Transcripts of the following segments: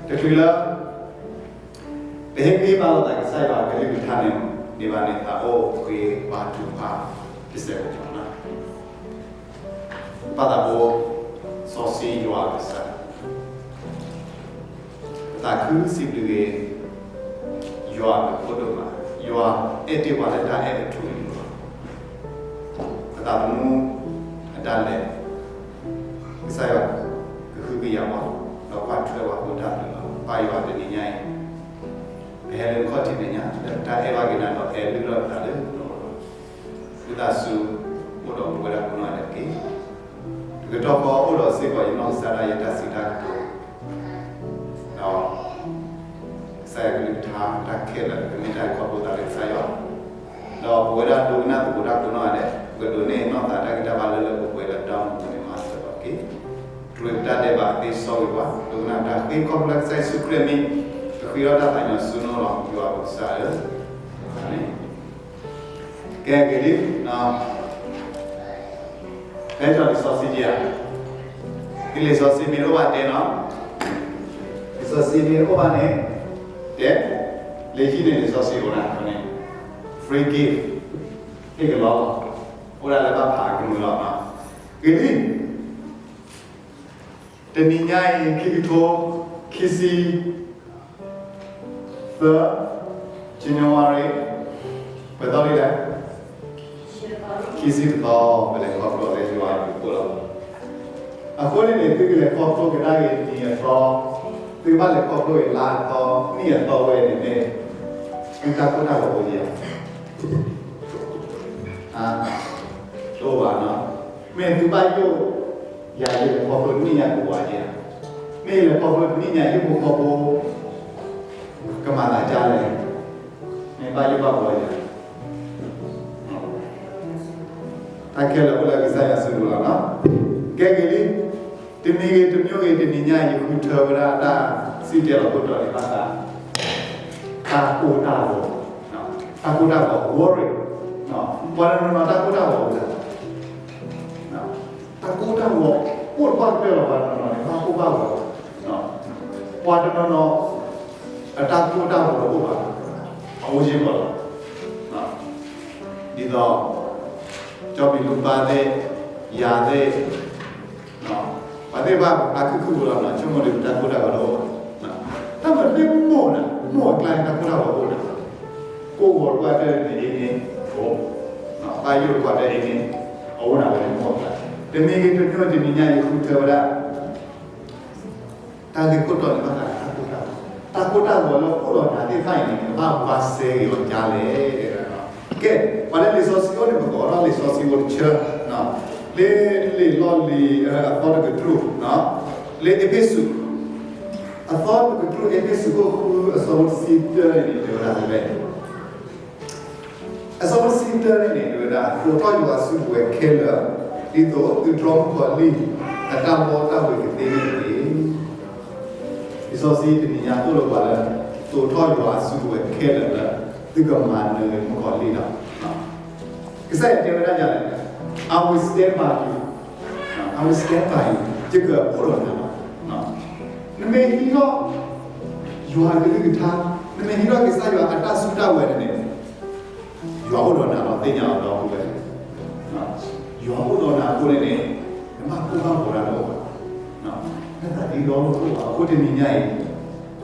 တချုးလၢ ပဟ့ၣ်ဂံၢ်ဟ့ၣ်ဘါလိာ်သးကစၢ်ယွၤအကလုၢ်ကထါန့ၣ် န့ၢ်ဘၣ်န့ၣ် သးအိၣ်ဃ့ပှၤထုကဖၣ်တစဲးဖိလီၤ. ပၢ်သးဘိ စီဆှံယွၤကစၢ် ပသးခုစံးဘျုးက့ၤ ယွၤအဘျုးဒိၣ်မး, ယွၤအဲၣ်တ့ၢ်ပှၤလၢတၢ်အဲၣ်အထူအယိာ်လီၤ. ပသးသမူအတၢ်လဲၤ ကစၢ်ယွၤကဟုကယာ်ပှၤ ဒီးကွၢ်ထွဲပှၤအဃိတၢ်ဘျုးလီၤ. ပၢ်ယွၤတနံၤညါအံၤ ပဟဲလၢနခီၣ်ထံးမဲာ်ညါ လၢပတၢ်အဲၣ်ဘၣ်က့ၤနၤဒီးအဲၣ်လုၢ်ထီၣ်ပသးလၢနအိၣ်လီၤ. ဝံသးစူၤ အိၣ်ဒီးပဝဲဒၣ်ကိးနီၢ်ဂၤဒဲးတက့ၢ်. တကတီၢ်ဃီအိၣ်ဒီးစ့ၢ်ကီးယနီၢ်ကစၢ်ဒၣ်ယဲ တၢ်စံးတၢ်ကတိၤ ဒီး ကစၢ်ယွၤကလုၢ်ကထါတၢ်ခဲလၢာ် ကမ့ၢ်တၢ်ခီဖျိသးလၢကစၢ်ယွၤ, ဒီးပဝဲဒၣ်ဒိကနၣ်သကိးတၢ်ကိးနီၢ်ဂၤဒဲး ပကဒိးန့ၢ်နီၢ်သးတၢ်ဂံၢ်တၢ်ဘါလၢလၢပှဲၤပှဲၤလၢတၢ်အိၣ်မူပူၤန့ၣ်မၤစၢၤပှၤတက့ၢ်. တြူးပတၢ်ဒဲးဘးသ့စီဝံၤပှၤ ဒိကနၣ်တၢ်ဃ့ခီဖျိကစၢ်ယ့ၣ်ၡူးခရံာ်အမံၤ ပဃ့ထီၣ်တၢ်သးကညီၤဆူနအိၣ်လီၤ ယွၤပကစၢ်ဧၢ, အၤမ့ၣ်. ကဲဂ့ၤလံ, ဖဲကၠီလံာ်စီဆှံက့ဧါ, ကလံာ်စီဆှံမ့ၢ်တအိၣ်ဘၣ်တဲနီၤ, လံာ်စီဆှံမ့ၢ်တအိၣ်ဘၣ်န့ၣ် တဲ, လၢဟံၣ်န့ၣ်လံာ်စီဆှံအိၣ်ဒၣ်န့ၣ် free gift ဟ့ၣ်ကလီလီၤ, အိၣ်ဒၣ်လၢဘၣ်ဖးကမုာ်လီၤနီၤ, ဂ့ၤလံ. တနံၤညါအံၤ ခံကထိခံဆံသၢ January ပှဲၤသီလံလဲၣ်, ခံဆံတသီ, ပလဲၤခီဖျိလၢယွၤအဘျုးအဖှိၣ်လီၤ. အဃိန့ၣ်န့ၣ် သုကလဲၤခီဖျိကဒါက့ၤနံၤအသီ, သုကဘၣ်လဲၤခီဖျိက့ၤလါအသီ, နံၣ်အသီဝဲန့ၣ်မ့ၢ် သုတၢ်ကိၢ်တၢ်ဂီၤအိၣ်ဧါ, တအိၣ်ဘၣ်နီၤ, မ့ၢ်သုဘၣ်ယိၣ် ယၤယလဲၤခီဖျိတနံၣ်ညါကဝၤဧါ, မ့ၢ်ယလဲၤခီဖျိတနံၣ်ညါ ယဖိဃီဖိ ကမၤသးဒ်လဲၣ်, မ့ၢ်ဘၣ်ယိၣ်ဘၣ်ဘှီဧါ, တၢ်ခဲလၢာ်အိၣ်လၢကစၢ်ယွၤစုပူၤလီၤနီၤ. ကဲဂ့ၤလံ, တမံၤဂ့ၤတမံၤဂ့ၤ တနံၤညါအံၤ ယဃုထၢဝဲဒၣ်တၢ်စံၣ်တဲၤလီၤခိၣ်တီန့ၣ် ဘၣ်ဃး တၢ်ကိၢ်တၢ်ဂီၤ, တၢ်ကိၢ်တၢ်ဂီၤ worry, ပှၤတနီၤနီၤတၢ်ကိၢ်တၢ်ဂီၤအိၣ်လၢ တၢ်ကိၢ်တၢ်ဂီၤ အိၣ်တပှၢ်ကတၢၢ်လီၤ. ပှၤတနီၤနီၤန့ၣ် ဘၣ်ကိၢ်ဘၣ်ဂီၤ, ပှၤတနီၤနီၤ အတၢ်ကိၢ်တၢ်ဂီၤတအိၣ်ဘၣ်, အအိၣ်စ့ၢ်ကီးလီၤ. ဒ်သိး ကၠီဘံၣ်လူၢ်ပၢ်သ့ၣ်, ယၤသ့ၣ်, ပှၤသ့ၣ်တဖၣ် ပဖျါခုၣ်ခုၣ်ဖိလီၤနီၤ, ဆိကမိၣ်ဒီးပတၢ်ကိၢ်တၢ်ဂီၤတအိၣ်ဘၣ်. တၢ်မၤသ့ၣ်မိၢ်နၤ, မိၢ်အကျါန့ၣ် တၢ်ကိၢ်တၢ်ဂီၤအိၣ်နၤ, ကိၢ်ဂီၤတကွၢ်တၢၢ်န့ၣ်အံၤန့ၣ်, အိၣ်, ဘၣ်ယိၣ်တကွၢ်တၢၢ်အံၤန့ၣ်, အအိၣ်နၤဝဲန့ၣ်မိၢ်အကျါ. တမံၤဂ့ၤတမံၤဂ့ၤ တနံၤညါအံၤ ယဃုထၢဝဲဒၣ် တၢ်ဂ့ၢ်ခိၣ်တီန့ၣ် ဘၣ်ဃးတၢ်ကိၢ်တၢ်ဂီၤ, တၢ်ကိၢ်တၢ်ဂီၤလၢအိၣ်ဒီးနၤသ့ၣ်တဖၣ်အံၤန့ၣ် ကဘၣ်ဘှါစဲဂ့ၤအီၤဒ်လဲၣ်. ကဲ, ပှၤလၢလံာ်စီဆှံအိၣ်န့ၣ် ပကိးထီၣ်လံာ်စီဆှံဖိတဆၢ, လၢလံာ်လီၢ်လံၤအသီတကတြူၢ်, လၢအ့းဖ့းစူး, အသီတကတြူၢ် အ့းဖ့းစူးခိၣ်ဃု အဆၢဖိတဆံတၢန့ၣ် တဲဝဲဒၣ်ဖဲ အဆၢဖိတဆံတၢန့ၣ်န့ၣ် တဲဝဲဒၣ် သိးထီၣ်ယွၤအစုကဝဲၤခဲလၢာ် ဒ်သိးသုတြီမုၣ်ကီၤလံၢ် အတၢ်ဘီတၢ်ဝ့ၤကသ့န့ၣ်တက့ၢ်. လံာ်စီဆှံတနံၤညါသိၣ်လိပှၤလၢ သိးထီၣ်ယွၤအစုကဝဲၤခဲလၢာ်လၢ သုကမၤနၢၤမုၣ်ကီၤလံၢ်လီၤ. ကစၢ်ယွၤတဲဝဲဒၣ်ဒ်လဲၣ်, I will stand by you. I will stand by you. ယကအိၣ်ဒီးနၤလီၤ. နမ့ၢ်ဟံးထီၣ် ယွၤအကလုၢ်ကထါ, နမ့ၢ်ဟံးထီၣ်ကစၢ်ယွၤအတၢ်စုတၢ်ဝဲၤန့ၣ်န့ၣ် ယွၤအိၣ်ဒီးနၤလီၤ သ့ၣ်ညါအီၤဒီပုၢ်ဝဲၢ်, ယွၤအိၣ်ဒီးနၤအဃိန့ၣ်န့ၣ် နဘၣ်ကိၢ်ဘၣ်ဂီၤတၢ်တအိၣ်ဘၣ်, နသးဒ့ဒီတအိၣ်ဘၣ်. အဃိတနံၤညါ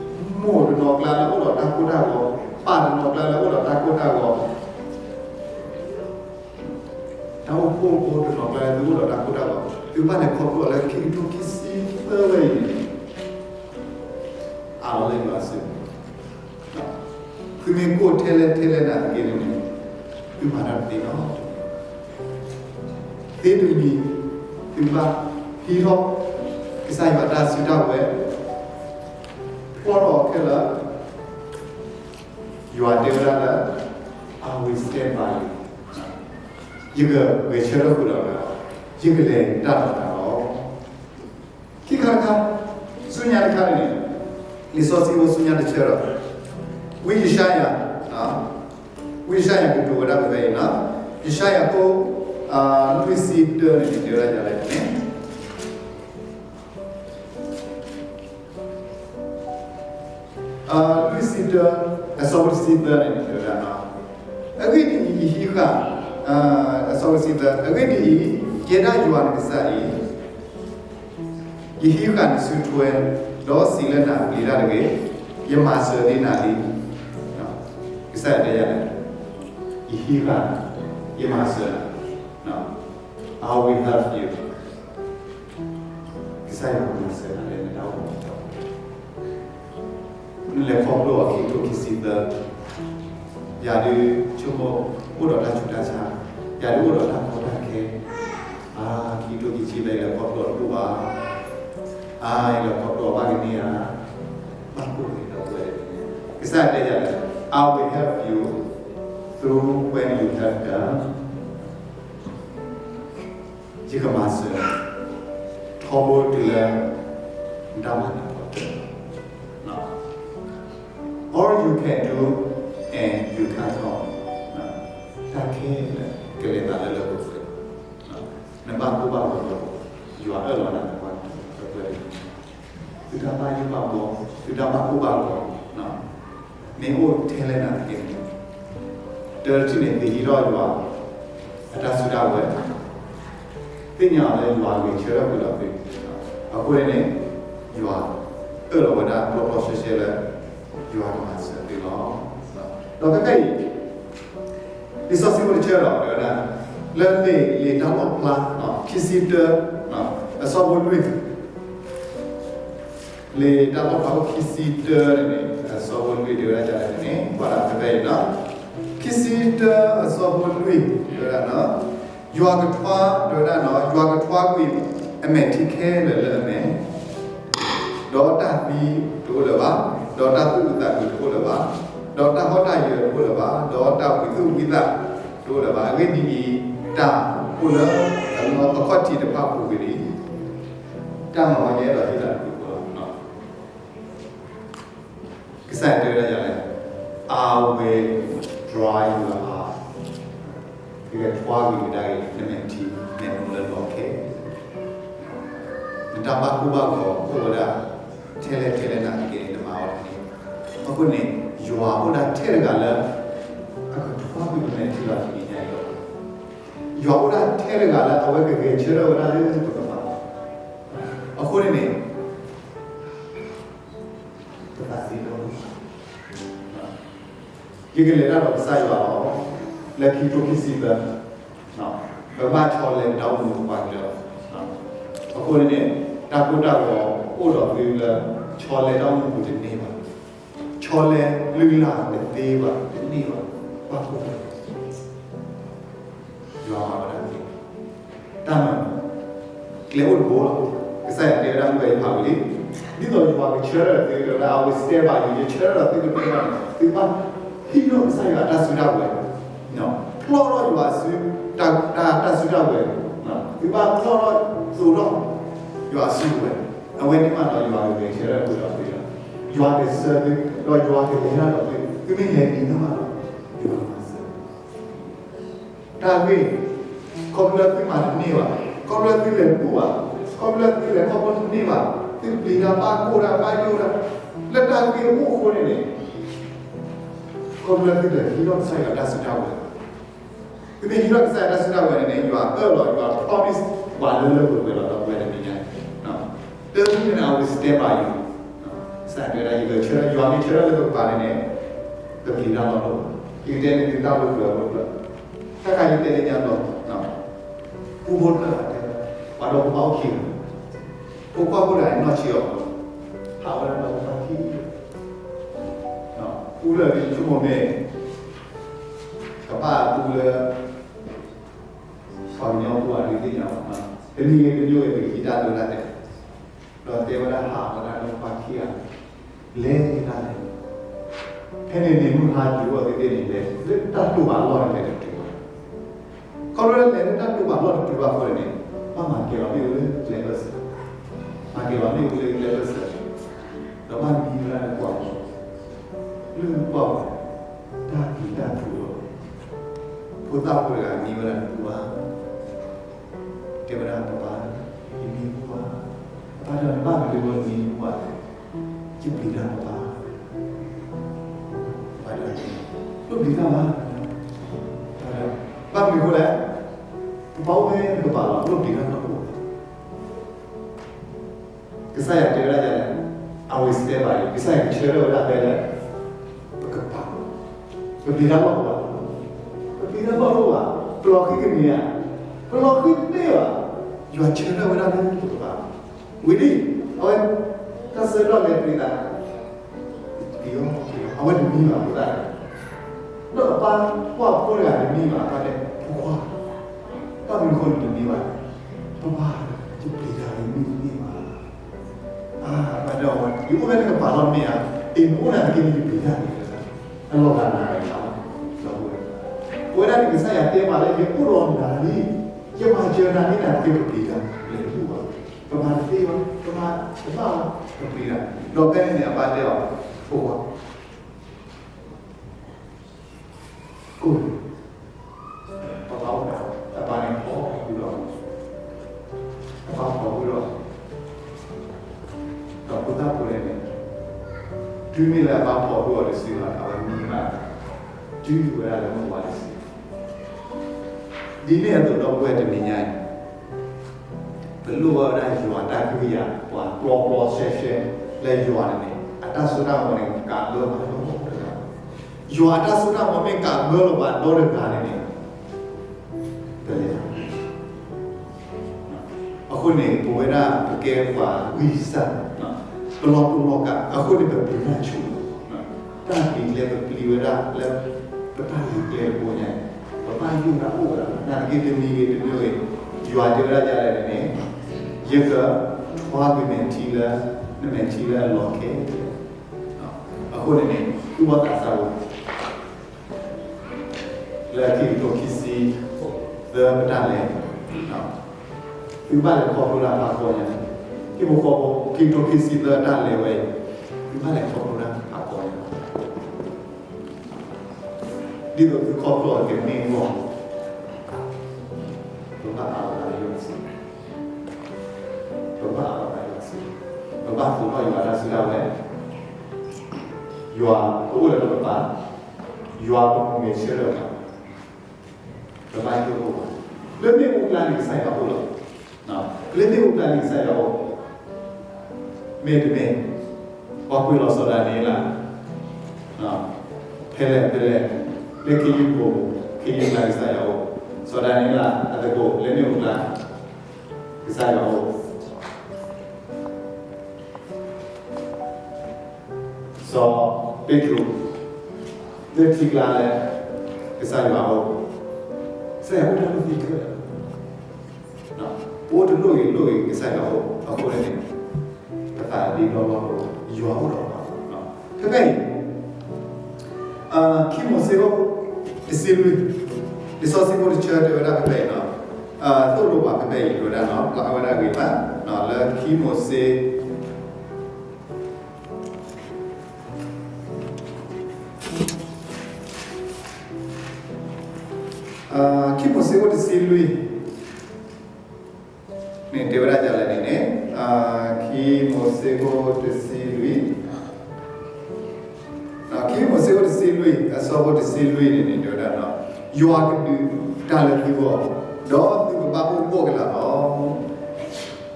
အံၤ မိၢ်တနီၤကျါလၢအိၣ်ဒီးတၢ်ကိၢ်တၢ်ဂီၤ, ပၢ်တနီၤကျါလၢအိၣ်ဒီးတၢ်ကိၢ်တၢ်ဂီၤ, တၢ်အိၣ်ဖှိၣ်ဖိတနီၤကျါလၢသုအိၣ်ဒီးတၢ်ကိၢ်တၢ်ဂီၤ, သုဘၣ်လဲၤခီဖျိအီၤလၢခံကထိခံဆံသၢဝဲအံၤန့ၣ် အးလီၤလၢယွၤစုပူၤ, သုမ့ၢ်ကိၢ်ထဲလဲၣ်ထဲလဲၣ်နၤတက့ၢ်န့ၣ်န့ၣ် သုမၤတၢ်တသ့နီတမံၤ, သ့တမံၤ သုဘၣ်ဟံးထီၣ် ကစၢ်ယွၤတၢ်စုတၢ်ဝဲၤ, ဖျီထီၣ်အီၤခဲလၢာ်, ယွၤတဲဝဲဒၣ်လၢ I will stand by you. ယကဂဲၤဆၢထၢၣ်ဃုာ်ဒီးနၤ, ယကလဲၤတၢ်ဒီးနၤလီၤ. ခံခါတခါ, ဆူညါတခါန့ၣ်, လံာ်စီဆှံဖိဆူညါတဆၢဒီး, ဝံယၡါယၤ, ဝံယၡါယၤကတိၤဝဲဒၣ်ဖဲဖဲအံၤ, ယၡါယၤခိၣ် လွံၢ်ဆံတၢန့ၣ် တဲဝဲဒၣ်ဒ်လဲၣ်န့ၣ်, လွံၢ်ဆံတၢ အဆၢဖိတဆံသၢန့ၣ် တဲဝဲဒၣ်, အဂ့ၢ်ဒ်အံၤ, ယဟံးဃာ်, အဆၢဖိတဆံသၢ, အဂ့ၢ်ဒ်အံၤ, ယဲဒၣ်ယွၤနကစၢ်အံၤ ယဟံးဃာ်နစုထွဲ, ဒီးစံးလၢနၤ, ပျံၤတၢ်တဂ့ၤ, ယမၤစၢၤဒံးနၤလံ. ကစၢ်ယွၤတဲယၤလဲၣ်, ယဟံးဃာ်, ယမၤစၢၤနၤ, I will help you. ကစၢ်ယွၤကမၤစၢၤနၤလၢနတၢ်အိၣ်မူအပူၤ. နလဲၤခီဖျိအီၤခံကထိခံဆံသၢ, ယၤဒုးဆိကမိၣ်အိၣ်ဒီးတၢ်ဆူးတၢ်ဆါ, ယၤဒုးအိၣ်ဒီးတၢ်ကီတၢ်ခဲ, အါ, ခံကထိခံဆံသၢ ယလဲၤခီဖျိတအိၣ်ဘၣ်, အါ, ယလဲၤခီဖျိဘၣ်ကန့ၢ်ဧါ, ဘၣ်ကိၣ်န့ၣ်ဒီးဝဲ, ကစၢ်ယွၤတဲယၤလဲၣ်, I will help you through when you have done. ယကမၤစၢၤ, ထီဘိတုၤလၢ နတၢ်မၤနၢၤအဂီၢ်, all you can do and you can't help, တၢ်ခဲလၢာ်ကလဲၤသးလၢလၢပှဲၤပှဲၤ, နဘၣ်ကိၢ်ဘၣ်ဂီၤဒီး ယွၤအၢၣ်လီၤနၤလၢပှဲၤပှဲၤ, သုတၢ်ဘၣ်ယိၣ်ဘၣ်ဘှီ, သုတၢ်ဘၣ်ကိၢ်ဘၣ်ဂီၤ မ့ၢ်အိၣ်ထဲလဲၣ်နာ်သက့န့ၣ်, တထံၣ်န့ၣ် သ့ၣ်ညါထီၣ်ယွၤ အတၢ်စုတၢ်ဝဲၤ, သ့ၣ်ညါအီၤလၢယွၤဂဲၤဆၢထၢၣ်ဝဲဒီးသု, အဃိန့ၣ် ယွၤအၢၣ်လီၤဝဲဒၣ်ပျီပျီဆှဲဆှဲလၢ ယွၤကမၤစၢၤသုလီၤ. ဒီးဖဲဖဲအံၤ လံာ်စီဆှံဖိတဆၢဒီးတဲဝဲဒၣ်, လၢလံာ်တၢ်လီၣ်ဖျါ ခံဆံတၢ အဆၢဖိလွံၢ် လံာ်တၢ်လီၣ်ဖျါ ခံဆံတၢန့ၣ်န့ၣ် အဆၢဖိလွံၢ် တဲဝဲဒၣ်ဒ်လဲၣ်န့ၣ် ကွၢ်ဒၣ်ဖဲဖဲအံၤ, ခံဆံတၢအဆၢဖိလွံၢ် တဲဝဲဒၣ်, ယွၤကထွါ, တဲဝဲဒၣ်, ယွၤကထွါကွံာ်အမဲာ်ထံခဲလၢာ်လၢအမဲာ်, ဒီးတၢ်သံတအိၣ်လၢၤဘၣ်, ဒီးတၢ်သူၣ်အုးသးအုးတအိၣ်လၢၤဘၣ်, ဒီးတၢ်ဟီၣ်တၢ်ယၢၤတအိၣ်လၢၤဘၣ်, ဒီးတၢ်ဝံသူၣ်ဝံသးတအိၣ်လၢၤဘၣ်. အဂ့ၢ်ဒ်အံၤ, တၢ်အိၣ်လၢအခီၣ်ထံးတဖၣ်အပူၤကွံာ်လံ, တၢ်မၤဝဲယအဲၣ်ဒိးဟ့ၣ်လီၤတပူၤဃီလီၤ. ကစၢ်ယွၤတဲဝဲဒၣ်ဒ်လဲၣ်, I will dry your eye. ယကထွါကွံာ်ကဒါက့ၤ နမဲာ်ထံမဲာ်နိလၢလီၤခဲ, နတၢ်ဘၣ်ကိၢ်ဘၣ်ဂီၤအိၣ်ဝဲဒၣ် ထဲလဲၣ်ထဲလဲၣ်နာ်သက့န့ၣ် နမၤအီၤတန့ၢ်. အဃိန့ၣ် ယွၤအိၣ်ဒၣ်ထဲတဂၤလၢ အကထွါကွံာ်ပမဲာ်ထံလီၤတံၢ်ညါအံၤလီၤ. ယွၤအိၣ်ဒၣ်ထဲတဂၤလၢအဝဲကဂဲၤဆၢထၢၣ်ဝဲဒၣ်လၢပကဘၣ်. အဃိန့ၣ်န့ၣ် ပသးစ့ၢ်ကီး ယကလဲၤတၢ်ဒီးကစၢ်ယွၤလီၤ. လၢခံကထိခံဆံသၢ, ပဘၣ်ဆီလဲၤပတၢ်အိၣ်မူပှၤကတၢၢ်လီၤ. အဃိန့ၣ်န့ၣ် တၢ်ကိၢ်တၢ်ဂီၤအိၣ်ဒီးသုလၢ ဆီလဲၤတၢ်အိၣ်မူပူၤတန့ၢ်ဘၣ်. ဆီလဲၤလုၢ်လၢ်တသ့ဘၣ် တန့ၢ်ဘၣ်, ဘၣ်ကိၢ်ဘၣ်ဂီၤ ယွၤမၤဝဲဒၣ်သ့, တၢ်မၤ ကျဲအိၣ်တဘိလီၤ. ကစၢ်ယွၤတဲဝဲဒၣ်မုၢ်ဂီၤယဖးဝံၤလံ, ဒ်သိးယွၤကဆၢထၢၣ်သုဒီး I will stand by you, ယဆၢထၢၣ်ဒီးသုကန့ၢ်ဘၣ်န့ၣ် သုဘၣ်ဟံးထီၣ်ကစၢ်ယွၤအတၢ်စုတၢ်ဝဲၤ, ဖျီၣ်ထီၣ်ယွၤအစု, တၢ်, တၢ်, တၢ်စုတၢ်ဝဲၤ, သုဘၣ်ဖျီၣ်ထီၣ်သိးထီၣ် ယွၤအစုတဝဲၤ, အဝဲန့ၣ်မးဒီးယွၤကဂဲၤဆၢထၢၣ်ဃုာ်ဒီးသုလီၤ. ယွၤကဆှၢသု, ဒီးယွၤကလဲၤတၢ်ဒီးသု, သုမ့ၢ်လဲၤဒ်န့ၣ်မးဒီး ယွၤကမၤစၢၤ တၢ်ဂ့ၢ်, ခီဖျိလၢသုမၤတန့ၢ်ဘၣ်, ခီဖျိလၢသုလဲၤတဘူၣ်ဘၣ်, ခီဖျိလၢသုလဲၤခီဖျိတန့ၢ်ဘၣ်, သုပျံၤတၢ်ဘၣ်ကိၢ်တၢ်ဘၣ်ယိၣ်တၢ်, လၢတၢ်ဂ့ၢ်အဃိန့ၣ်န့ၣ်, ခီဖျိလၢသုလဲၤဟံးထီၣ်ကစၢ်ယွၤတၢ်စုတၢ်ဝဲၤ, သုမ့ၢ်ဟံးထီၣ်ကစၢ်ယွၤတၢ်စုတၢ်ဝဲၤန့ၣ်န့ၣ် ယွၤအၢၣ်လီၤ ယွၤ promise ပှၤလၢလၢပှဲၤပှဲၤလီၤဒီးပဝဲတနံၤညါန့ၣ်, တနံၤန့ၣ် I will stand by you. ကစၢ်ယွၤတဲဝဲဒၣ် ယကဆၢထၢၣ်, ယွၤမ့ၢ်ဆၢထၢၣ်လၢပကပၤန့ၣ်န့ၣ်, ပပျံၤတၢ်လီၢ်လီၤ. ယကတဲန့ၢ်သုတၢ်အိၣ်ဖျါအိၣ်ဖျါ, တၢ်ခါယတဲလၢညါဘျီ, ပူဖိတဖၣ်တဲ, ပှၤဒီးပှၤအိၣ်ခံဂၤ, ဖိခွါဖိတဂၤန့ၣ်နီၢ်ဆံးအီၤ, ဟးဝဲဒၣ်ဒီးပှၤခံဂၤ, ပူလၢအဂ့ၤဆိကမိၣ်မ့ၢ် ကဘၣ်ပူလၢ ပှၤကညီပူၤအဒုးသ့ၣ်ညါဘၣ်, တမံၤဂ့ၤတမံၤဂ့ၤ ပကဟံးတၢ်ဒိတၢ်တဲာ်, ဒီးတဲဝဲဒၣ်ဟးဝဲဒၣ်ဒီးပှၤခံဂၤ, လဲၤတၢ်လဲၤ, ဖဲန့ၣ်န့ၣ် မုၢ်ဟါတုၤအီၤသ့ၣ်သ့ၣ်န့ၣ် လဲၤလၢတၢ်တိာ်ပာ်လီၢ်န့ၣ် လဲၤတတုၤဘၣ်. ခီဖျိလၢလဲၤလၢတၢ်တိာ်ပာ်လီၢ်တတုၤဘၣ်အဃိန့ၣ်, ဘၣ်မၤကဲၤလီၤမ့ၣ်အူလၢကျဲဘၢၣ်စၢၤ, မၤကဲၤလီၤမ့ၣ်အူလၢကျဲဘၢၣ်စၢၤ, ဒီးဘၣ်မံဝဲဒၣ်လၢပှၢ်ပူၤ, လၢပှၢ်ပူၤ, တၢ်ပျံၤတၢ်ဖုးလီၤ. ဖိသၣ်ဖိတဂၤမံဝဲဒၣ်တပူၤဘၣ် တဲဝဲဒၣ် ပၢ်ပၢ်, ယမံတပူၤဘၣ်. ပၢ်ပၢ်တဲ နဘၣ်မနုၤလၢနမံတပူၤဘၣ်လဲၣ်. ယပျံၤတၢ်ပၢ်ပၢ်. ပျံၤတၢ်ဘၣ်. ဘၣ်မနုၤအဃိလဲၣ်, ပပာ်အိၣ်ဖဲနကပၤလီၤ, ပလိၣ်ပျံၤတၢ်ဘၣ်အိၣ်ဘၣ်. ကစၢ်ယွၤတဲဝဲဒၣ်ယၤလဲၣ်, အဝဲစဲဘၣ်အံၤ, ကစၢ်ယွၤကဆၢထၢၣ်ဝဲဒၣ်ဖဲလဲၣ်, ပကပၤ, ပပျံၤတၢ်ဘၣ်အိၣ်ဘၣ်, ပပျံၤတၢ်ဘၣ်အိၣ်ဘၣ်, ပလီၤဃံၤကန့ၢ်ဧါ, ပလီၤဃံၤတန့ၢ်ဘၣ်, ယွၤဆၢထၢၣ်ဝဲဒၣ်လၢပကပၤ, ဝံၤလံ, အဝဲ, တၢ်ဆၢကတီၢ်လဲၤပျံၤသး အဝဲတမံဘၣ်အဃိသတး, ဒီးအပၢ်ကွၢ်ဖိတဂၤတမံဘၣ်, အပၢ်တဲ, ဖိခွါ, ဘၣ်မနုၤအဃိနတမံဘၣ်, ပၢ်, ယပျံၤတၢ်လၢမ့ၢ်တန့ၢ်ဘၣ်. အပၢ်တဲအီၤ, ယအိၣ်ဖဲနကပၤလီၤမ့ၢ်ဧါ, အ့ၣ် နအိၣ်နၤတက့ၢ်န့ၣ် ယပျံၤတၢ်န့ၣ်, အလီၤဂာ်နၤလီၤ. အဝဲဒၣ်န့ၣ် ကစၢ်ယွၤတဲပှၤလၢ ယအိၣ်ဒီးနၤလံ, ယမၤစၢၤနၤလံ, နၤတက့ၢ် ပပျံၤတၢ်, လဲၤတဘူၣ်ဘၣ်, ပမၤတသ့ဘၣ်, ပမၤတဘၣ်ဘၣ်, ပပျံၤတၢ်. ဒီးဖဲန့ၣ်န့ၣ် အပၢ်တဲအီၤ, ဖိခွါ ကိၢ်, ပၢ်အိၣ်ဒီး, အပၢ်န့ၣ်ဖီၣ်ဃုာ်ဒီး, အပၢ်ဖီၣ်ဃုာ်ဒီး, ဒီးဖိသၣ်ဖိလဲၣ်န့ၣ်, တုၤမ့ၢ်လၢအပၢ်ဖီၣ်ဃုာ်အီၤတစုလီၤ, အဝဲမံဘၣ်, တုၤဝဲဒၣ်လၢမုၢ်ဝါတစု ဒ်န့ၣ်အသိးဒီပုၢ်ဝဲၢ်တနံၤညါအံၤ, ပလိၣ်ဘၣ်ဝဲဒၣ်ယွၤတၢ်ကဟုကယာ် ပှၤပျီပျီဆှဲဆှဲ, လၢယွၤန့ၣ်န့ၣ် အတၢ်စိတၢ်ကမီၤန့ၣ် ကးဘၢပှၤလီၤ. ယွၤအတၢ်စိတၢ်ကမီၤမ့ၢ်ကးဘၢလီၤပှၤဒီတဂၤန့ၣ်န့ၣ်, ပလဲၤ အဃိန့ၣ် ပဝဲဒၣ်ပကဲပှၤဂံၢ်စၢ်, ပလီၢ်တိၢ်လီၢ်ကး, အဃိန့ၣ် ပပျံၤတၢ်ဆူၣ်, တၢ်ပျံၤကျဲပပျံၤဝဲဒၣ်လၢ ပတၢ်လဲၤကျဲတဘိညါ, ပဘၣ်ယိၣ်ဒၣ်အိၣ်ဝဲဒၣ်, နာ်သက့တမံၤဂ့ၤတမံၤဂ့ၤ, ယွၤတဲဝဲဒၣ်ဒ်လဲၣ်န့ၣ်န့ၣ်, ယကထွါကွံာ်မဲာ်ထံလၢ, နမဲာ်ထံလၢအလီၤခဲ, အဃိန့ၣ်န့ၣ် သူၣ်ဘီၣ်သးစၢ်ဖိ လၢခံကထိခံဆံသၢပတၢ်လဲၤ, သုဘၣ်လဲၤခီဖျိတၢ်ဖးကီညါ, ခံကထိ, ခံကထိခံဆံသၢတၢ်လဲၤဝဲအံၤ, သုဘၣ်လဲၤခီဖျိတၢ်ဖးကီညါ, ဒ်သိးသုခီဖျိအီၤကန့ၢ်အဂီၢ်, ပဘၣ်အးလီၤသးလၢယွၤစု, ပဘၣ်အးလီၤသးလၢယွၤစု, ပဘၣ်သူၣ်ထီၣ်ယွၤတၢ်စုတၢ်ဝဲ, ယွၤကအိၣ်လၢပကပၤ, ယွၤကမၤဂဲၤဆၢထၢၣ်ပှၤ, ပဘၣ်ယိၣ်ဒၣ်အိၣ်ပှၤ, လၢမ့ၣ်အူကျါန့ၣ်ကစၢ်ယွၤအိၣ်လီၤ, လၢမ့ၣ်အူကျါန့ၣ်ကစၢ်ယွၤအိၣ်, မ့တမ့ၢ်, ပှၤကွံာ်လီၤစီၤဒၤနံးယ့လး, ဖဲလဲၣ်ဖဲလဲၣ်, လၢခ့ယုၢ်ပူၤ, ခ့ယုၢ်ကျါကစၢ်ယွၤအိၣ်, စီၤဒၤနံးယ့လးအသကိး လၢမ့ၣ်အူကျါ, ကစၢ်ယွၤအိၣ် စီၤပ့းတရူး, လၢထံကျါလၢ ကစၢ်ယွၤအိၣ်, ကစၢ်ယွၤအိၣ်တၢ်လၢသ့ခဲလၢာ်, ပအိၣ်တလိၣ်ဂ့ၤလိၣ်ဂ့ၤ ကစၢ်ယွၤအိၣ်, အဃိန့ၣ် ပသးဒ့ဒီလီၢ်လီၢ်, ယွၤအိၣ်ဒီးပှၤ, ဖဲဖဲအံၤ ခံမိၤၡ့ခိၣ်တဆံလွံၢ်, လံာ်စီဆှံဖိတဆၢတဲဝဲဒၣ်ဖဲဖဲအံၤ, သိၣ်လိပှၤဖဲဖဲအံၤတဲဝဲဒၣ်, ပျၢ်ဝဲဒၣ်ဂ့ၤဘၣ်, လၢခံမိၤၡ့ ခံမိၤၡ့ခိၣ်တဆံလွံၢ်န့ၣ် တဲဝဲဒၣ်ဒ်လဲၣ်န့ၣ်န့ၣ်, ခံမိၤၡ့ခိၣ်တဆံလွံၢ်, ခံမိၤၡ့ခိၣ်တဆံလွံၢ် အဆၢဖိတဆံလွံၢ်န့ၣ်န့ၣ် တဲဝဲဒၣ်, ယွၤကဒုးတၢ်လၢသုဂီၢ်, ဒီးသုကဘၣ်အိၣ်ဘှီၣ်ကလာ်လီၤ.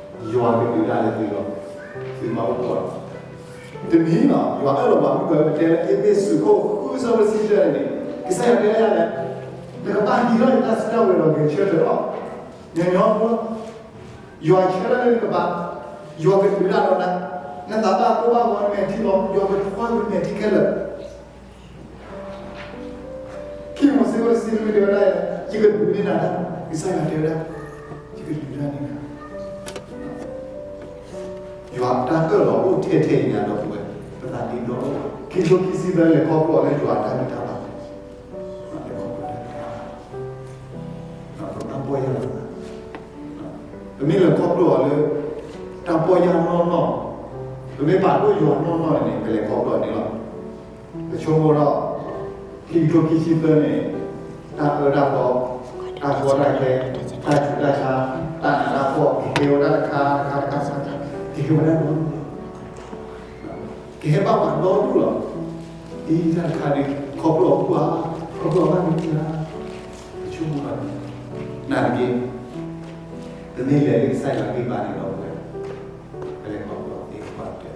ယွၤကဒုးတၢ်လၢသုဂီၢ်, သုကဘၣ်အိၣ်ဘှီၣ်လီၤ. တနံၤလီၤ ယွၤအၢၣ်လီၤပှၤမုၢ်ကၢၤ ပတဲလၢအ့းဖ့းစူးခိၣ်ဃုဆၢဖိတဆံတၢန့ၣ်န့ၣ်, ကစၢ်ယွၤတဲဒ်လဲၣ်, နကဘၣ်ဟံးထီၣ်ယတၢ်စုတၢ်ဝဲၤဒီးဂဲၤဆၢထၢၣ်လီၤ. ညီညီဖိ, ယွၤဆၢထၢၣ်လၢနကပၤ, ယွၤကဒုးတၢ်လၢနၤ, နသးဘၣ်ကိၢ်ဘၣ်ဂီၤ နမဲာ်ထံလီၤ, ယွၤကထွါကွံာ်မဲာ်ထံခဲလၢာ် ခံမိၤၡ့ခိၣ်တဆံလွံၢ်တဲဝဲဒၣ်, ယကဒုးန့ၢ်နၤ, ကစၢ်ယွၤတဲဝဲဒၣ်, ယကဒုးတၢ်န့ၢ်နၤ. ယွၤတၢ်အၢၣ်လီၤအိၣ်ထဲထဲအံၤညါဒီပုၢ်ဝဲၢ်, ပသးဒ့ဒီလီၢ်, ခံကထိခံဆံသၢလဲၤခီဖျိလၢယွၤအတၢ်ဂံၢ်တၢ်ဘါ, လဲၤခီဖျိတၢ်ဂံၢ်တၢ်ဘါ, ပတၢ်ပီၢ်ယၢ်လီၤ, ပမ့ၢ်လဲၤခီဖျိအီၤလၢ တၢ်ပီၢ်ယၢ်နီၢ်နီၢ်, ပမ့ၢ်ပာ်ဒိၣ်ယွၤနီၢ်နီၢ်န့ၣ်န့ၣ် ပလဲၤခီဖျိအီၤန့ၣ်လီၤ. ပဆိကမိၣ်ဒီး ခံကထိခံဆံသၢန့ၣ် တၢ်အၢတၢ်သီ, တၢ်ကီတၢ်ခဲ, တၢ်ဆူးတၢ်ဆါ, တၢ်နးတၢ်ဖှီၣ်, ကဟဲဝဲဒၣ်တခါတခါတခါတခါ, ကဟဲဝဲဒၣ်ဒီဒူၣ်လီၤ. ကဟဲဘၣ်ပှၤဒီဒူၣ်လီၤ. ဒ်တၢ်တခါန့ၣ် ခီဖျိအီၤပှၢ် ပကဘၣ်မ့ၢ်သ့ဧါ, ပဆိကမိၣ်ဘၣ်န့ၣ်, နာ်သက့, ပမ့ၢ်လဲၤလၢကစၢ်ယွၤဂံၢ်ဘါန့ၣ်ဒီး ပဝဲ, ပလဲၤခီဖျိသ့ၣ်တဖၣ်,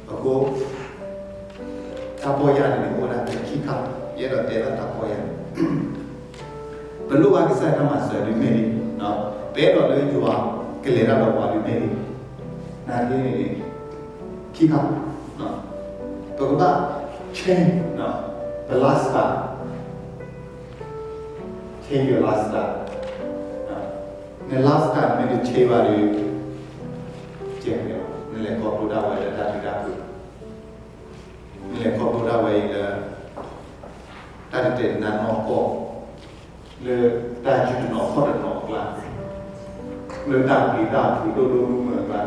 အဃိ တၢ်ပီၢ်ယၢ်န့ၣ်န့ၣ် အိၣ်ဝဲဒၣ်ဖဲခံခါ, ယအဲၣ်ဒိးတဲဒၣ်တၢ်ပီၢ်ယၢ်န့ၣ်, ပလိၣ်ဘၣ်ကစၢ်ယွၤတၢ်မၤစၢၤဒ်မ့ၢ်လံ, ပအဲၣ်ဒိးလၢယွၤကလဲၤတၢ်ဒီးပှၤဒ်မ့ၢ်လံ, နာ်သက့န့ၣ်န့ၣ်, ခံခါ, ပကဘၣ် change ပ lifestyle, change your lifestyle, န lifestyle နမ့ၢ်တ change ဘၣ်ဒီး, ကဲ, နလဲၤခီဖျိဒၣ်ဝဲလၢတၢ်ဒုးတၢ်ပူၤ, နလဲၤခီဖျိဒၣ်ဝဲအံၤလၢ တၢ်တတဲာ်တနါနီၢ်ကီၢ်, လၢတၢ်ယူးတနီၤခီၣ်တနီၤအကျါ, လၢတၢ်ပျံၤတၢ်ဖုးဒိၣ်ဒိၣ်မုၢ်မုၢ်အကျါ,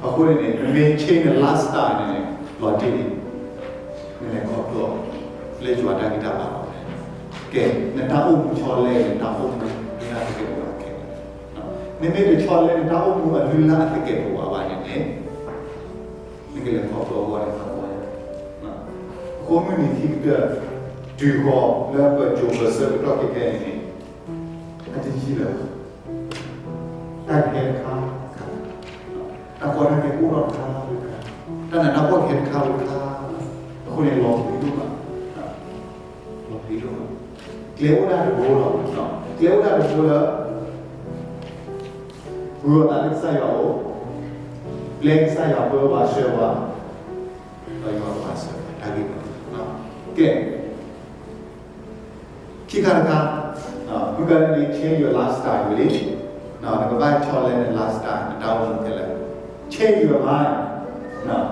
အဃိန့ၣ်န့ၣ် နမ့ၢ် change န lifestyle န့ၣ်န့ၣ် လီၤတံၢ်လံ, နလဲၤခီဖျိ လၢယွၤတၢ်ဂံၢ်တၢ်ဘါလီၤ. ကဲ, နတၢ်အိၣ်မူဆီလဲ နတၢ်အိၣ်မူလၢအသကဲးပဝးခဲလၢာ်, နမ့ၢ်တဆီလဲ နတၢ်အိၣ်မူအလုၢ်လၢ်အသကဲးပဝးဘၣ်န့ၣ်န့ၣ်, နကလဲၤခီဖျိအဂီၢ်န့ၣ် အဃိမုၢ်နံၤခံကတၢၢ် တုၤဃီၤလၢပစိၤပဆၢကတီၢ်ခဲခဲအံၤန့ၣ်, အတယံာ်လၢၤဘၣ်, တၢ်ကဟဲတခါ, တၢ်ကီတၢ်ခဲကအိၣ်ထီၣ်တခါ, တၢ်နးတၢ်ဖှီၣ်ကဟဲတခါဝဲတခါ, အဃိန့ၣ်လီၤပျံၤဒိၣ်မး, လီၤပျံၤဒိၣ်မး, ကျဲအိၣ်ဒၣ်တဘိလီၤ, ကျဲအိၣ်ဒၣ်တဘိလၢ ဂုာ်အသးလၢကစၢ်ယွၤအအိၣ်, ပျဲကစၢ်ယွၤပၢပှၤဆှၢပှၤ, ဒီးယွၤပှၤဆှၢပှၤတၢ်ဂ့ၢ်န့ၣ်, ကဲ, ခံခါတခါ, မုၢ်ကန့ၣ် change your lifestyle ဝံၤလံ, နကဘၣ်ဆီလဲန lifestyle နတၢ်အိၣ်မူခဲလၢာ်, change your mind,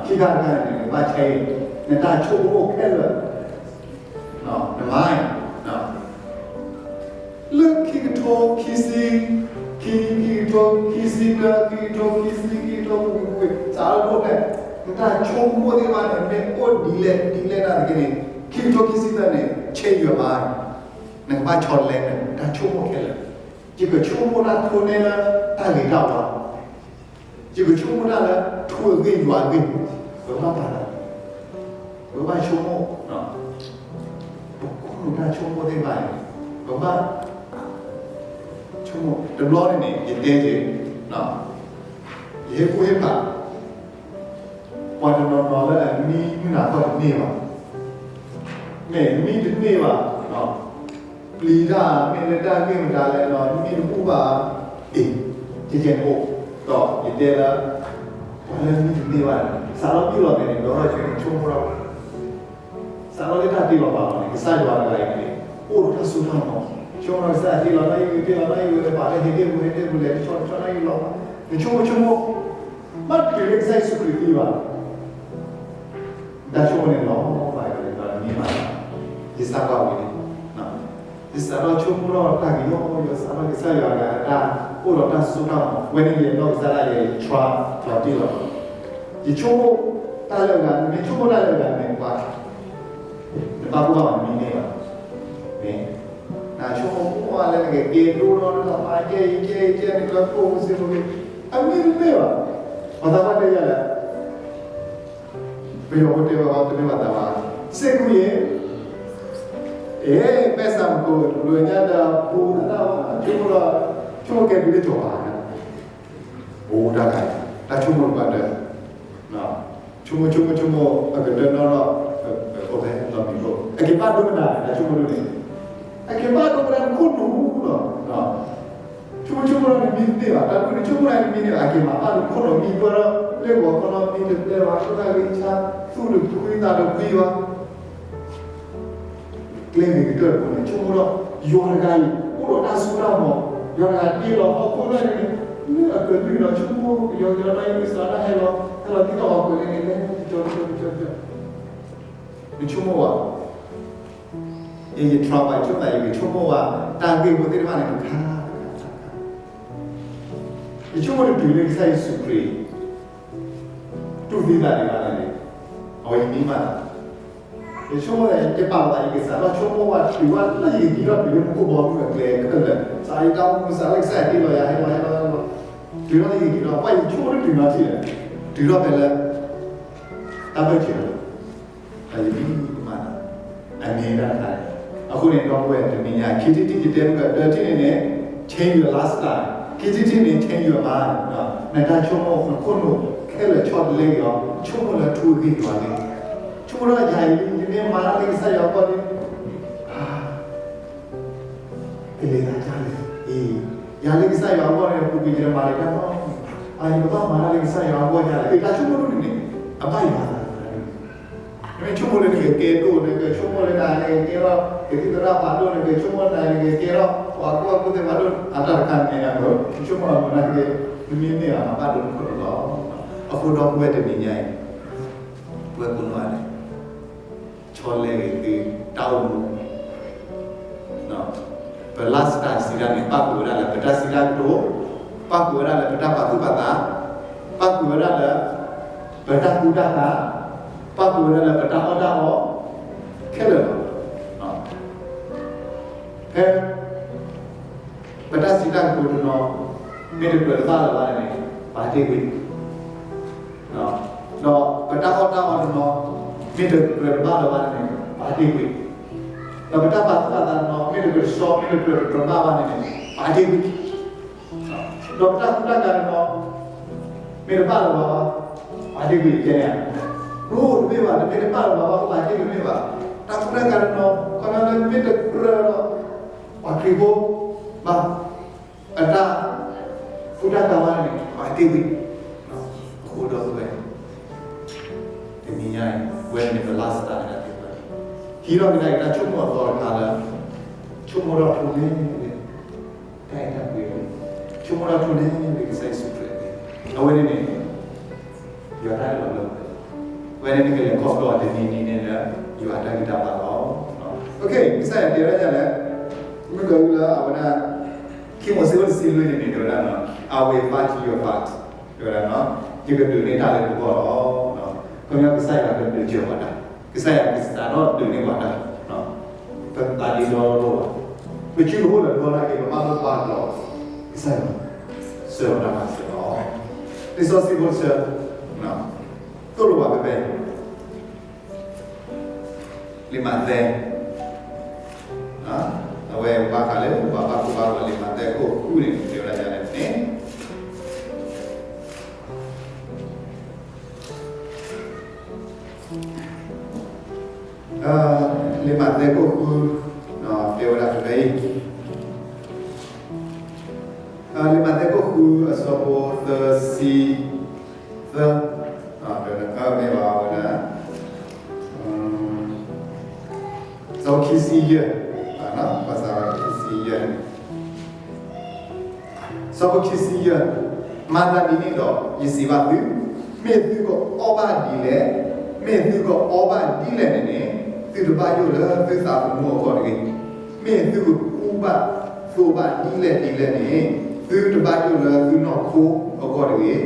ခံခါတခါန့ၣ် နကဘၣ် change နတၢ်ဆိကမိၣ်ခဲလၢာ်, န mind, လၢခံကထိခံဆံ, ခံ, ခံကထိခံဆံတၢ, ခံကထိခံဆံ, ခံကထိခံဆံ, စးထီၣ်ဖဲ နတၢ်ဆိကမိၣ်သ့ၣ်တဖၣ်န့ၣ် မ့ၢ်အိၣ်ဒ်လဲၣ်ဒ်လဲၣ်နာ်သက့န့ၣ်, ခံကထိခံဆံတၢန့ၣ် change your mind, နကဘၣ်ဆီလဲနတၢ်ဆိကမိၣ်ခဲလၢာ်, ယကဆိကမိၣ်တၢ်ထိၣ်န့ၢ်လၢတၢ်ဂ့ၤတၢ်ဝါ ယကဆိကမိၣ်တၢ်လၢ ထူအဂ့ၢ်ယွၤအဂ့ၢ်, ပကဘၣ်ပာ်လီၤ, ပကဘၣ်ဆိကမိၣ်, ပခိၣ်နူာ်တၢ်ဆိကမိၣ်သ့ၣ်တဖၣ်န့ၣ်, ပကဘၣ်ဆိကမိၣ်, တဘျီန့ၣ်န့ၣ် ယတဲက့ၤ, ယဟ့ၣ်ကူၣ်ဟ့ၣ်ဖး, ပှၤတနီၤနီၤလၢအမံမုၢ်နၤခီၣ်တန့ၢ်ဘၣ်, မ့ၢ်မံတန့ၢ်ဘၣ်, ပျံၤတၢ်မ့ၢ်လၢတၢ်ဂ့ၢ်မတၤလဲၣ်နီၤ မံတဘူၣ်ဘၣ်, အ့ၣ်, ကဲကဲန့ၣ်အိၣ်, ဒီးယတဲလၢ ပှၤလၢမံတန့ၢ်ဘၣ်န့ၣ် စးထီၣ်ဘံၣ်လီၤမဲာ်န့ၣ် ဒီးထီၣ်ဆၢန့ၣ်ဆိကမိၣ်ထီၣ်, စးထီၣ်လၢတၢ်တ့လီၤပာ်လီၤန့ၣ် ကစၢ်ယွၤတဂၤအံၤန့ၣ် အိၣ်ဒီးတၢ်စိတၢ်ကမီၤ, ဆိကမိၣ်ကစၢ်ယွၤတ့လီၤနီၢ်အံၣ်ဝံၤ တ့လီၤနီၢ်အံၣ်ဝံၤ ပာ်လၢဟ့ၣ်ဒ့ၣ်ပူၤ ဟ့ၣ်ဒ့ၣ်ပူၤလဲၤတဆီတဆီနီၢ်အံၣ်လီၤ, နဆိကမိၣ်ဆိကမိၣ်, ဘၣ်တုၤလၢကစၢ်ယ့ၣ်ၡူးခရံာ်သံဘၣ် တၢ်ဆိကမိၣ်န့ၣ်လီၤဘၣ်ယွၤန့ၣ် ယွၤတမံဘၣ်, ယစးကွၢ်ဝံၤန့ၣ်, ယစးထီၣ်ဆိကမိၣ်ထီၣ်တၢ်ဂ့ၤယီၤ ယစးထီၣ်ကစၢ်ယွၤအဂၤအတၢ်အိၣ်ဒီးတၢ်စိတၢ်ကမီၤ ဝဲန့ၣ်ယနီၢ်ကစၢ်ဒၣ်ယဲ ယ try လီၤတံၢ်လီၤ, ယဆိကမိၣ်တၢ်လၢအဂၤ နမ့ၢ်ဆိကမိၣ်တၢ်လၢအဂၤန့ၣ် ပှၤ နဘၣ်ကိၢ်ဘၣ်မၤနမံန့ၢ်ဘၣ်, မ့ၢ်, နဆိကမိၣ်လၢနကက့ၤဒိၣ်ထီၣ်နကမၤကဲအံၤကဲအံၤကဲန့ၣ် ကဖိမုၣ်စ့ဖိဂ့ၤ, အမံတန့ၢ်ဘၣ်, ပှၤသးပှၢ်တဲယၤလဲၣ် ပယီၤဖိတဲဝဲအီၤ တမ့ၢ်ဘၣ်သးဘၣ်, စိတ်ကူးယဉ်, အဲ ပဲစၢ်မကိး ပှၤကညီတၢ်ပူၤတၢ်ဝဲ ဆိကမိၣ်ဒီး ဆိကမိၣ်ကဲဒုးတကီၤဘၣ်, အိၣ်တၢ်ခါ, တၢ်ဆိကမိၣ်တပှၤတၢၢ်, ဆိကမိၣ်ဆိကမိၣ်ဆိကမိၣ် အကတၢၢ်နီၢ်နီၢ်, အိၣ်ဖဲလီၤမံၤဖိ အက့ၤဘၣ်ဒိကနၣ် တၢ်ဆိကမိၣ်ဒ်န့ၣ်, အက့ၤဘၣ်ဒိကနၣ်နခိၣ်နူာ်လီၤ ဆိကမိၣ်ဆိကမိၣ်လၢနမံတန့ၢ်ဘၣ်, တၢ်ဒိးန့ၣ်ဆိကမိၣ်လၢနမံန့ၢ်ဘၣ် အက့ၤမၤဘၣ်နခိၣ်နူာ်မံပၢၢ်လၢ လၢဂီၤခီနီၢ်မံတပျဲဘၣ် အိၣ်သးဂ့ၤဆါ သူၣ်တဖှံသးတဖှံဘၣ်, ကျဲဂ့ၤကတၢၢ်တဘိန့ၣ် ဆိကမိၣ်ဒီး ယွၤတဂၤအံၤ အိၣ်ဒီးတၢ်စိတၢ်ကမီၤ, ယွၤတဂၤတ့လီၤဟီၣ်ခိၣ်ဖျၢၣ်န့ၣ်န့ၣ် လၢအကလုၢ်ဒီးဆိကမိၣ်ကယီကယီ တၢ်ယုၢ်ကစၢ်ဒၣ်ဟဲလီၤ ဟဲလီၤဒ်သိးဟီၣ်ခိၣ်န့ၣ်န့ၣ် ကကကကက နဆိကမိၣ်ဘၣ် ယ ယ try ဘၣ် ယဆိကမိၣ်သး ယကဆိကမိၣ်ဘၣ် တၢ်ဂ့ၢ်ဖိသ့ၣ်တဖၣ်န့ၣ် တခါ ယဆိကမိၣ်တတုၤလၢကစၢ်ယ့ၣ်ၡူးခရံာ် တူၢ်သံသးဒံးဘၣ်န့ၣ် အဝဲယမံမးသး ယဆိကမိၣ်သး ယပာ်လီၤသး ယကစးထီၣ်ဆိကမိၣ်ဘၣ် တုၤဘၣ်လၢယကက့ၤထီၣ်တုၤလၢမူခိၣ်ဘီမုၢ်အကျဲခဲလၢာ် စးယတၢ်အိၣ်မူစးလၢကစၢ်ယွၤတ့လီၤယၤ ဟဲလီၤဟဲလီၤဟဲလီၤ တုၤထီၣ်လၢယကက့ၤထီၣ် ပှၤယဆိကမိၣ်တတုၤနီတထံၣ်လၢၤ တုၤထီၣ်ဖဲလၢ တၢ်ဘၢၣ်စၢၤလီၤ ဒီးယမံမးသး အမ့ၢ်ဒၣ်တခါန့ၣ်, အဃိန့ၣ် ဒီပုၢ်ဝဲၢ်တနံၤညါ ခံထံၣ်တထံၣ် ယတဲမုၢ်ကဒီး တထံၣ်န့ၣ်န့ၣ် change your lifestyle, ခံထံၣ်တထံၣ်န့ၣ် change your mind, နတၢ်ဆိကမိၣ် နခိၣ်နူာ်ခဲလၢာ်ဆီတလဲက့ၤအီၤ, ဆိကမိၣ်လၢထူဂ့ၢ်ယွၤဂ့ၢ်, ဆိကမိၣ်ဒီးယၤအံၤ ယမ့ၢ်မၤတၢ်လၢကစၢ်ယွၤအဂီၢ်န့ၣ် ကလဲၤတၢ်ဒ်လဲၣ်အံၤ, ယၤလၢကစၢ်ယွၤအဂီၢ်န့ၣ် ပူၤကွံာ်ယတမၤလၢၤတၢ်နီတမံၤ, ယကဘၣ်မၤတၢ်လၢကစၢ်ယွၤအဂီၢ်ဒ်လဲၣ်, တၢ်ဆိကမိၣ်ဒ်န့ၣ်န့ၣ် အဘၣ်ယွၤသးန့ၣ်, နမ့ၢ်ဆိကမိၣ်လၢနကကဲဒိၣ် နကဆိကမိၣ်လၢနကကဲထီၣ် ကသံၣ်သရၣ်ဖးဒိၣ် နကဆိကမိၣ်လၢနကကဲထီၣ် ပှၤကူၣ်ဘၣ်ကူၣ်သ့ဖးဒိၣ် အတၢ်တခါန့ၣ် နဆိကမိၣ်လၢနကဲ နမ့ၢ်မ့ၢ်အမၤဘၣ်ဒိနခိၣ်န့ၣ်လီၤ. အဃိဒီပုၢ်ဝဲၢ်တနံၤညါအံၤ ပဝဲကိးနီၢ်ဂၤဒဲး ဆီလဲက့ၤသုတၢ်အိၣ်မူ, ပ lifestyle စံးတၢ်န့ၣ် ပၣ်ဃုာ်ဝဲဒၣ်လၢပတၢ်စံးတၢ်ကတိၤ, ပၣ်ဃုာ်ဝဲဒၣ်လၢပတၢ်ပာ်သူၣ်ပာ်သး, ပၣ်ဃုာ်ဝဲဒၣ်လၢ ပတၢ်ကူတၢ်ကၤ, ပၣ်ဃုာ်ဝဲဒၣ်လၢပတၢ်အီၣ်တၢ်အီ, ခဲလၢာ်လီၤ. ဖဲ ပတၢ်စံးတၢ်ကတိၤတနီၤ မ့ၢ်တကြၢးတဘၣ်လၢၤဘၣ်န့ၣ် ပာ်တ့ၢ်ကွံာ်, ဒီးပတၢ်အီၣ်တၢ်အီတနီၤ မ့ၢ်တကြၢးတဘၣ်လၢၤဘၣ်န့ၣ် ပာ်တ့ၢ်ကွံာ်, ဒီးပတၢ်ပာ်သူၣ်ပာ်သးတနီၤ မ့ၢ်တကြၢးတဆှီ မ့ၢ်တကြၢးတကြၢးဘၣ်ဘၣ်န့ၣ် ပာ်တ့ၢ်ကွံာ်, ဒီးပတၢ်ကူတၢ်ကၤတနီၤ မ့ၢ်တဘၣ်လၢၤဘၣ်ဘၣ် ပာ်တ့ၢ်ကွံာ်ကဲန့ၣ်, တမ့ၢ်ဘၣ် တမ့ၢ်တဘၣ်လၢၤဘၣ်ဘၣ် ပာ်တ့ၢ်ကွံာ်တမ့ၢ်ဘၣ်, တၢ်ကူတၢ်ကၤတနီၤ ခီဖျိလၢမ့ၢ်တကြၢးဒီး ပှၤခရံာ်ဖိဘၣ် အတၢ်ကူတၢ်ကၤဘၣ်န့ၣ် ပာ်တ့ၢ်ကွံာ်, အဃိဒီပုၢ်ဝဲၢ် တနံၤညါအံၤ ပဝဲန့ၣ်ပ lifestyle တၢ်သ့ၣ်တဖၣ် ဟံးထီၣ်က့ၤတၢ်ဆိကမိၣ်အသီတခါလၢ ဆိကမိၣ်ထီၣ်ထူန့ၣ် တၢ်အဲၣ်တၢ်ကွံ, ဆိကမိၣ်ထီၣ်ထူန့ၣ် ကစၢ်ယ့ၣ်ၡူးခရံာ်, အဝဲန့ၣ်န့ၣ် ယွၤတၢ်အၢၣ်လီၤလၢပှဲၤ, အဝဲန့ၣ်နကလဲၤခီဖျိအီၤတနံၤနံၤန့ၣ်လၢ ယွၤတၢ်ဂံၢ်တၢ်ဘါလီၤ. ကစၢ်ယွၤတဲဝဲဒၣ်လၢ မုၢ်ကီၤလၢအဝဲဒၣ် ခံမိၤၡ့ တဆံလွံၢ်န့ၣ်န့ၣ် တဲဝဲဒၣ် I will fight your fight, တဲဝဲဒၣ် ယကဒုးန့ၢ်တၢ်လၢနဂီၢ်လီၤ. ခီဖျိကစၢ်ယွၤကဒုးစၢၤပှၤတၢ်, ကစၢ်ယွၤကစးထီၣ်ဒုးန့ၢ်ပှၤတၢ်, ပသးဒ့ဒီလိာ်ဘၣ်, ပစုကဝဲၤလၢဒိၣ်န့ၣ်က့ၤ ပဘၣ်လိၣ်ဘၣ်ဒီး ကစၢ်ယွၤ စၢၤပှၤတၢ်မၤစၢၤလီၤ. လံာ်စီဆှံဖိတဆၢ သိၣ်လိပှၤဖဲဖဲ လံာ်မးသဲ, အဝဲဘၣ်ဃးလၢပှၤဘၣ်ကိၢ်ဘၣ်ဂီၤ လံာ်မးသဲခိၣ်ဃုန့ၣ် တဲဝဲဒၣ်ဒ်လဲၣ်န့ၣ် လံာ်မးသဲခိၣ်ဃု တဲဝဲဒၣ်ဖဲဖဲအံၤ, လံာ်မးသဲခိၣ်ဃု အဆၢဖိသၢဆံသၢ, မ့ၢ်ဘၣ်ဝဲဒၣ် ဆၢဖိခံဆံယဲၢ်, ဘၣ်ဆၣ်ခံဆံယဲၢ် ဆၢဖိခံဆံယဲၢ်, မၤသးဒ်န့ၣ်ဒီး ယစံးဘၣ်သု, မ့ၢ်သုကအီၣ်ဘၣ်ဒ်လဲၣ်, မ့ၢ်သုကအီဘၣ်ဒ်လဲၣ်န့ၣ်န့ၣ်, သုတဘၣ်ယိၣ်လၢသုသးသမူအဂီၢ်တဂ့ၤ. မ့ၢ်သုကကူဘၣ်သိဘၣ်ဒ်လဲၣ်ဒ်လဲၣ်န့ၣ်, သုတဘၣ်ယိၣ်လၢသုနီၢ်ခိအဂီၢ်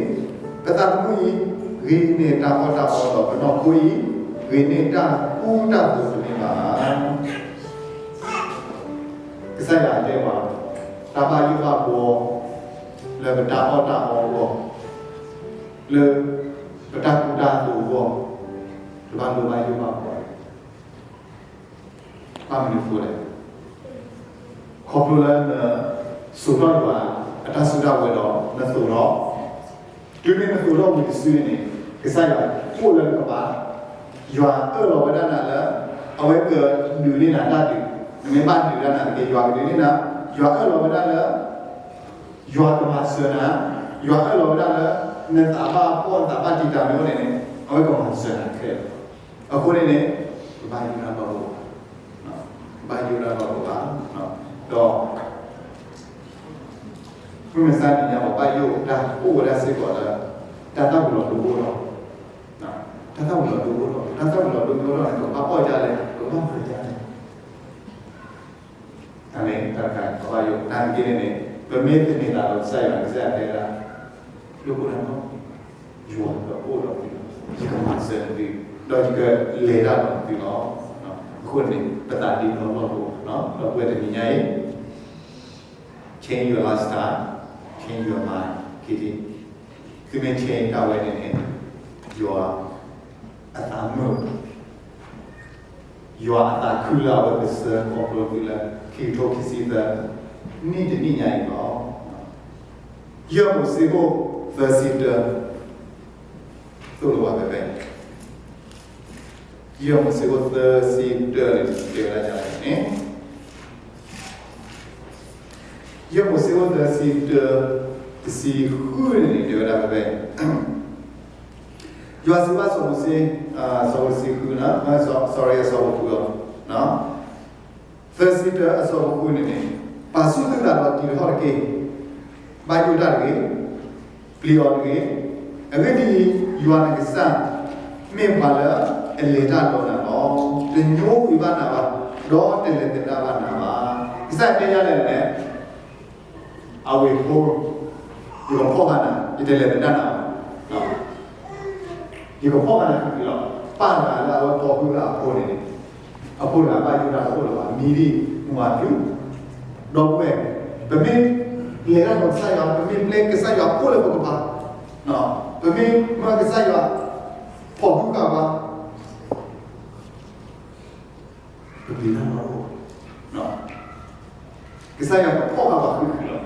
တဂ့ၤ. ပသးသမူအံၤ ဂ့ၤန့ၢ်တၢ်အီၣ်တၢ်အီဒီး ပနီၢ်ခိအံၤ ဂ့ၤန့ၢ်တၢ်ကူတၢ်သိးတမ့ၢ်ဘၣ်. ကစၢ်ယွၤတဲပှၤ တၢ်ဘၣ်ယိၣ်ဘၣ်ဘှီ လၢပတၢ်အီၣ်တၢ်အီအဂီၢ်, လၢပတၢ်ကူတၢ်သိးအဂီၢ်, တဘၣ်လိၣ်ဘၣ်ယိၣ်ဘၣ်ဘှီ, ဘၣ်မနုၤအဃိလဲၣ်. ခီဖျိလၢနစိာ်ထီၣ်ယွၤအတၢ်စုတၢ်ဝဲၤဒီး နသိးထီၣ်, တုၤမ့ၢ်နသိးထီၣ်ဝံၤတစုန့ၣ်န့ၣ် ကစၢ်ယွၤအိၣ်လၢနကပၤ, ယွၤအၢၣ်လီၤဝဲဒၣ်နၤလၢ အဝဲကဒုးန့ၢ်နၤတၢ်ဒုး, နမ့ၢ်ဘၣ်ဒုးဒၣ်နၤတက့ၢ် ယွၤကဒုးန့ၢ်နၤ, ယွၤအၢၣ်လီၤဝဲဒၣ်လၢ ယွၤကမၤစၢၤနၤ, ယွၤအၢၣ်လီၤဝဲဒၣ်လၢ နသးဘၣ်ဖှီၣ် နသးဘၣ်တံာ်တာ်မ့ၢ်အိၣ်န့ၣ်န့ၣ် အဝဲကမၤစၢၤနၤခဲလၢာ်. အဃိန့ၣ်န့ၣ် ပဘၣ်ယိၣ်တၢ်ဘၣ်ဘိဘၣ်, ပဘၣ်ယိၣ်တၢ်ဘၣ်ဘိဘၣ်, ဒီး မုၢ်မဆါတနံၤညါ ပဘၣ်ယိၣ်တၢ်အိၣ်ဝဲဒၣ်စ့ၢ်ကီးလၢ တၢ်သၣ်ဝံၤလီၤဒိအိၣ်ထီၣ်, တၢ်သၣ်ဝံၤလီၤဒိအိၣ်ထီၣ်, တၢ်သၣ်ဝံၤလီၤဒိအိၣ်ထီၣ်န့ၣ် ပကဘၣ်အီၣ်ဒ်လဲၣ် ပကဘၣ်မၤဒ်လဲၣ် အမ့ၢ်တၢ်တခါ ပဘၣ်ယိၣ်တၢ်တက့ၢ်န့ၣ်န့ၣ် ပမ့ၢ်သန့ၤသးဒီးကစၢ်ယွၤ ကစၢ်ယွၤတဲဒၣ် လိၣ်ဘၣ်တၢ်နီတမံၤ, ယွၤကအိၣ်ဒီးသု, ယကမၤစၢၤသု, ဒီးယကလဲၤတၢ်ဒီးသုလီၤ. အဃိန့ၣ် ပသးဒ့ဒီလိာ်သး, ဒီပုၢ်ဝဲၢ်တနံၤညါအံၤ change your lifestyle, change your mind, သုမ့ၢ် change တၢ်ဝဲန့ၣ်န့ၣ် ယွၤအသးမုာ် ယွၤအသးခုလၢအဝဲကဆှၢခီဖျိသုလၢ ခံကထိခံဆံသၢ နံၣ်တနံၣ်ညါအံၤလီၤ. ယဲၢ်မိၤၡ့ခိၣ်သၢဆံတၢ သိၣ်လိဘၣ်ဖဲဖဲ ယဲၢ်မိၤၡ့ခိၣ်သၢဆံတၢန့ၣ် တဲဝဲဒၣ်ဒ်လဲၣ်န့ၣ်, ယဲၢ်မိၤၡ့ခိၣ်သၢဆံတၢ တဆံဃုန့ၣ်န့ၣ် တဲဝဲဒၣ်ဖဲဖဲ ယွၤစံးဘၣ်စီၤမိၤၡ့, စီၤမိၤၡ့ဃု, sorry အစီၤပၤဃုလီၤ, သၢဆံတၢအစီၤပၤဃုန့ၣ်န့ၣ်, ပာ်ဆူၣ်သုသးဒီးတံၤတဟီၣ်တက့ၢ်. ဘၣ်ယိၣ်တၢ်တဂ့ၤ, ပျံၤအီၤတဂ့ၤ. အဂ့ၢ်ဒ်အံၤ, ယွၤနကစၢ် မ့ၢ်ပှၤလၢအလဲၤတၢ်ဒီးနၤလီၤ. တညိကွံာ်ဘၣ်နၤဘၣ်, ဒီးတလဲၤသဒါဘၣ်နၤဘၣ်. ကစၢ်ယွၤတဲဒ်လဲၣ်န့ၣ်, အဝဲၢ်ဖိ, ယကဖီၣ်ဃာ်နၤ, ယတလဲၤသဒါနၤဘၣ်. ယကဖီၣ်ဃာ်နၤဃံးဃံးလီၤ. ပၢ်တဂၤလၢအဝဲပိာ်မုၣ်လၢအဖိန့ၣ်န့ၣ်, အဖိတဂၤဘၣ်ယိၣ်တၢ်တအိၣ်လၢၤဘၣ်, မံၤဒ်မုၢ်ဝါဖျုး, ဒီပုၢ်ဝဲၢ်, ပမ့ၢ်လဲၤတၢ်ဒီးကစၢ်ယွၤ, ပမ့ၢ်ပျဲကစၢ်ယွၤအိၣ်လၢပကပၤ, ပမ့ၢ်မၢကစၢ်ယွၤ ဖီၣ်ဟုဃာ်ပှၤ ပပျံၤတၢ်လီၤ. ကစၢ်ယွၤ ကဖီၣ်ဃာ်ပှၤဃံးဃံးလီၤ.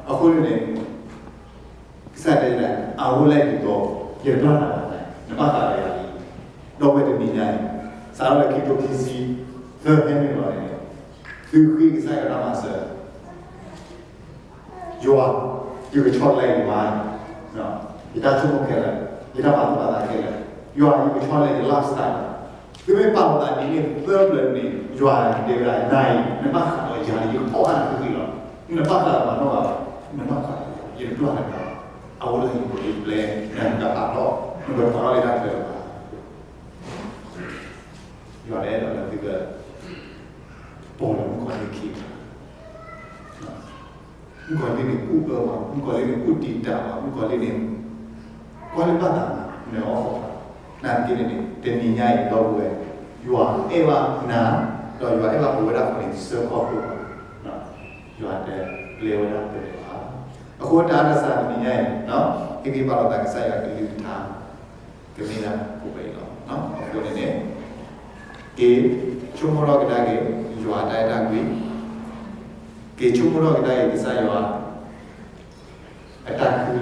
အဃိန့ၣ်န့ၣ်, ကစၢ်ယွၤတဲဒ်လဲၣ်, အဝဲၢ်လၢယံၤဒီး ယတပျၢ်နၤဘၣ်, နဘၣ်ဃးဒီးယၤလံ. ဒီပုၢ်ဝဲၢ်တနံၤညါအံၤ, စးထီၣ်လၢခံကထိခံဆံသၢဖဲန့ၣ်လီၤန့ၣ်, သုဃ့ကစၢ်ယွၤတၢ်မၤစၢၤ ယွၤ, ယကဆီတလဲယမါ, ယတၢ်ဆိကမိၣ်ခဲလၢာ်, ယတၢ်ပာ်သူၣ်ပာ်သးခဲလၢာ်, ယွၤ ယကဆီတလဲယ lifestyle. သုမ့ၢ်ပာ်လီၤသးဒ်န့ၣ်သၢပျၢၤန့ၣ်, ယွၤတဲဝဲဒၣ်နၤအံၤ, နဘၣ်ဃးဒီးယၤလံ, ယကဖီၣ်ဃာ်နၤဃံးဃံးလီၤ. နဘၣ်ဃးဒီးမၤနီၣ်ဘၣ်, နဘၣ်ဃးဒီးယၤလံ, ယတပျၢ်နၤဘၣ်. အဝဲၢ်လၢယံၤဒီးယပျဲ, နကပာ်ထီၣ်, နကပာ်ထီၣ်လၢတၢ်တဖျၢၣ်လၢၤဘၣ်. ယွၤတအဲၣ်ဒိးလၢသုက ပိာ်လၢမုၣ်ကီၤလံၢ်ခံဘၣ်. မုၣ်ကီၤလံၢ်န့ၣ်ကူၣ်အၢဘၣ်, မုၣ်ကီၤလံၢ်န့ၣ်ကူၣ်တံာ်တာ်ဘၣ်, မုၣ်ကီၤလံၢ်န့ၣ် ကွၢ်လၢဘၣ်သးမး နအီၣ်ဃီဘၣ်. နာ်သက့န့ၣ်န့ၣ် တနံၤညါအံၤ ဒီပုၢ်ဝဲၢ်, ယွၤအဲၣ်ဘၣ်နၤ, ဒီးယွၤအဲၣ်ဘၣ်ပဝဲဒၣ်အဃိန့ၣ် ဆှၢခီဖျိဘၣ်, ယွၤတပျဲဝဲဒၣ်ပှဲၤဘၣ်. အဃိတၢ်အါတၢ်စှၤတနံၤညါအံၤ, ဟ့ၣ်ဂံၢ်ဟ့ၣ်ဘါလိာ်သးကစၢ်ယွၤကလုၢ်ကထါ ကမ့ၢ်ဒၣ်ပဝဲအံၤလီၤ. အဃိန့ၣ်န့ၣ်, က့ၤဆိကမိၣ်ထီၣ်ကဒါက့ၤ ယွၤအတၢ်အဲၣ်တၢ်ကွံ, က့ၤဆိကမိၣ်ထီၣ်ကဒါက့ၤကစၢ်ယွၤ အတၢ်ခု